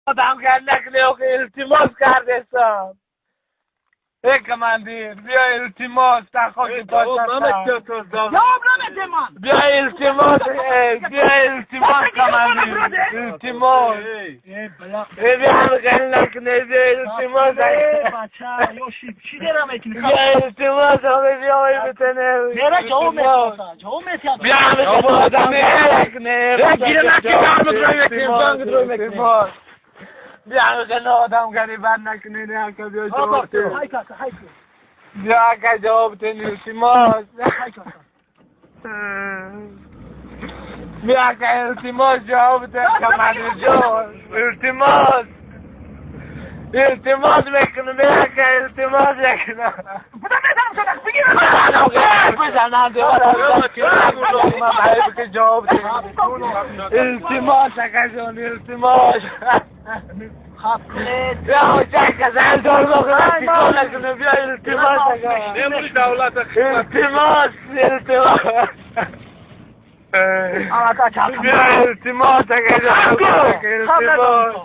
Одам накунӣ, охи, илтимос кардесам. Эй, командир, биё, илтимос, тахоки. Ҷавоб намедем ман. Биё, илтимос, биё, илтимос, командир, илтимос. Э, биё, хел накунӣ, биё, илтимос. Бача ёши чӣ дера мекунӣ? Биё, илтимос, биё, битене. Мера ҷавоб метиҳад, ҷавоб метиҳад. Биё, одам накунӣ. Илтимос. Биё, хеле одам гарибан накунӣ, ака, биё, ҷавоб. Биё, ака, ҷавоб тен, илтимос. Биё, ака, илтимос, ҷавоб тен, командир ҷон, илтимос. Илтимос мекунам, биё, ака, илтимос мекунам. Бизанам, ҷавоб тен. Илтимос, акаҷон, илтимос. Биё, биё, илтимос, илтимос, илтимос. Биё, илтимос, илтимос.